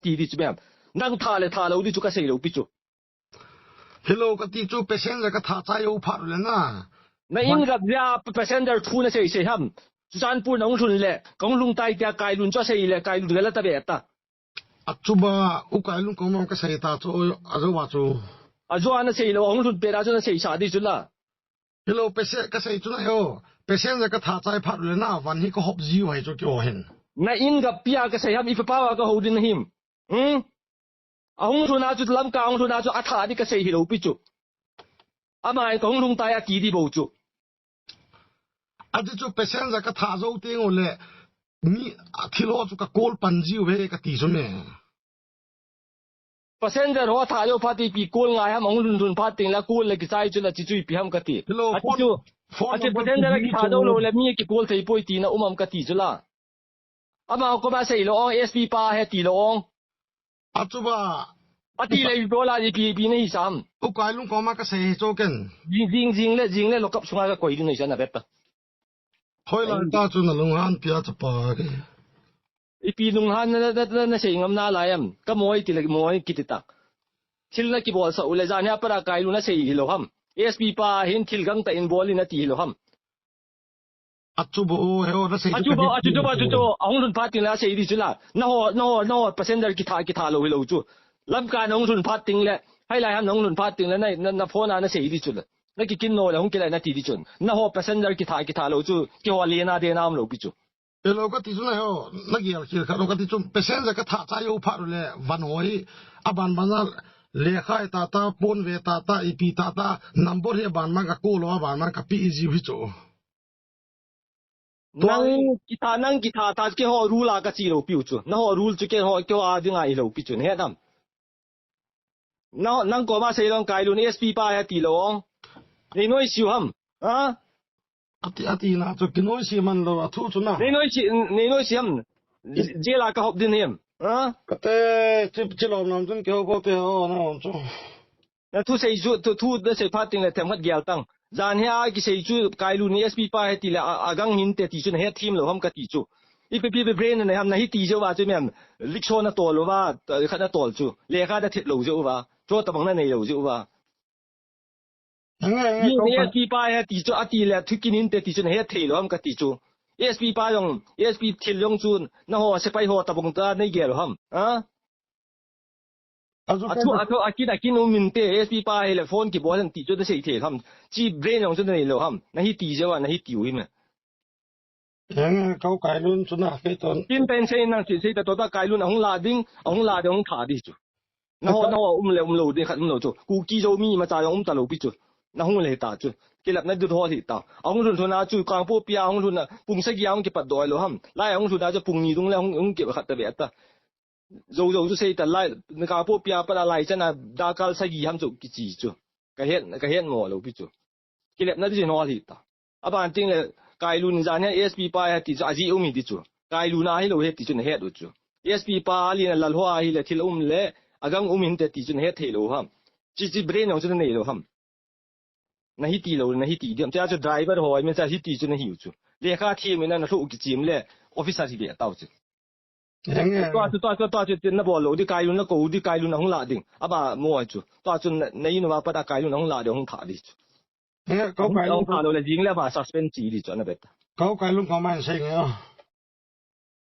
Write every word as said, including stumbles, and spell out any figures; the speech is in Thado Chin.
ti di chu mem. Nang tha le tha lou di chu ka sei lou pi chu. Hello, ka ti chu passenger ka tha chai jou phat le na. Na in gap dia passenger thu na sei sei ham. Churachandpur na hung lhun le, ka hung lhung tai tia Kailun chu a sei le, Kailun gala ta be ta. A chu ba, u Kailun kong mam ka sei ta chu, a jo ba chu. A jo ana sei lou, a hung lhun pe da chu na sei sa di chu la. Hello, pese-, ka sei chu na he o. Passenger ka tha chai phat le na, van hi ka hop jiu hai chu ki o hin. Na in gap pia ka sei ham, i pa pa wa ka ho din na him. Hmm? A hung lhun a chu, Lamka a hung lhun a chu, a tha di ka sei hi lou pi chu. Ama ka hung lhung tai a ti di bo chu. A ti chu passenger ka tha jou teng u le, mi a thil ho chu ka kol pan jiu ve ka ti chu me. Passenger ho tha jou phat ipi kol ngai ham, a hung lhun lhun phat teng la kol le kichai chu la chi chu ipi ham ka ti. Hello, a ti phone, chu, phone a ti number passenger ki tha jou lou le mi ki kol thei poi ti na um am ka ti chu la. Ama ko ba sei lou ong, S P pa he ti lou ong. A chu ba. A ti le ipi bola ipi ipi na hi sam. U Kailun kong ma ka sei hi chu ken. Jing, jing, jing le, jing le lockup sunga ka koi ding na hi sa na vet ta. Hoi lai ta chu na lunghan pia chapa ke. Ipi lunghan na, na, na, na sei ngam na lai am. Ka moi ti le moi ki ti ta. Thil na ki bol sa u le jan hi a para Kailun na sei hi lou ham. S P pa hin thil gang ta in bol in a ti hi lou ham. A chu bo, he o, na sei a chu chu bo, ka a chu chu bo, a chu chu. A hung lhun phat teng la sei di chu la. Na ho, na ho, na ho, passenger ki tha, ki tha lou hi lou chu. Lamka na hung lhun phat teng le, hai lai ham na hung lhun phat teng le, na, na, na phone a na sei di chu la. Na ki kin no le, hung ki lai na ti di chun. Na ho, passenger ki tha, ki tha lou chu, ki ho le na de na um lou pi chu. Hello, ka ti chu na he o, na gel khel kha lou ka ti chu, passenger ka tha chai jou phat le, van ho hi, a ban ban na, lekha ta ta, pon ve ta ta, ipi ta ta, number hi a ban ban ka ko lou, a ban ban ka pi i jiu hi chu. Nang ki tha, nang ki tha ta, ki ho rule a ka chi lou piu chu. Na ho rule chu ki ho, ki ho a ding a hi lou pi chu. He dam. Na, nang ko ma sei lou ong Kailun S P pa he ti lou ong. Nei noi siu ham. Ha? A ti, a ti na chu ki noi si man lou, a thu chu na. Nei noi si, nei noi si ham. Jail a ka hop din hem. Ha? Ka te, chi, chi lom nam chun ki ho ko te ho na hom chu. Na thu sei chu, thu, thu na sei phat teng le themkhat gel tang. Jan hi a ki sei chu Kailun S P pa he ti le a, a gang hin te ti chu na he thim lou ham ka ti chu. Ipi pi pi brain na ham na hi ti jeh uva chu mem. Rickshaw na tol uva, khat na tol chu. Lekha na thet lou jeh uva. Cho tabang na nei lou jeh uva. Nge, nge, ni, ko ni ka S P pa he ti chu a ti le thu kin hin te ti chu na he thei lou ham ka ti chu. S P pa jong, S P thil jong chu na ho sepai ho tabang ta nei gel ham. Ha? A chu a ka thu, a thu, a kin, a kin um in te, S P pa hi le phone ki bol han ti chu na sei thei ham. Chi brain jong chu na nei lou ham. Na hi ti jeh uva, na hi ti u hi me. Eng, kau Kailun chu na, kei ton. Tin pen sei nang chi sei ta to ta Kailun a hung la ding, a hung la ding, a hung tha di chu. Na ho, na ho um le um lou ding khat um lou chu. Kuki Zomi imacha jong um ta lou pi chu. Na hung le ta chu. Kilep na dut ho hi ta. A hung lhun lhun a chu Kangpokpi a hung lhun a pung sagi a hung kipat doi lou ham. Lai a hung lhun a chu pung ni dung le hung, hung kikhat ta ve ta. Zo zo chu sei ta lai, Kangpokpi a pat a lai chan a dakal sagi ham chu kichi chu. Ka het, ka het mo lou pi chu. Kilep na di ho hi ta. A ban teng le, Kailun jan hi S P pa he ti chu, a ji um hi ti chu. Kailun a hi lou he ti chu na het u chu. S P pa a li na lal ho a hi le thil um le, a gang um hin te ti chu na het thei lou ham. Chi chi brain jong chu na nei lou ham. Na hi ti lou, na hi ti diam. Tia chu driver ho, a mi cha hi ti chu na hi u chu. Lekha thim in na lhu kichim le, officer hi be tau chu. Eng, eng. Tua chu, tua chu, tua chu, tin na bol lou di Kailun na ko di Kailun a hung la ding. A ba mo chu. Tua chu na, na in uva pat a Kailun a hung la ding, hung tha di chu. Eng, kau Kailun. Hung tha lou le jing le ba suspend chi di chu na bet. Kau Kailun kau man sei nge.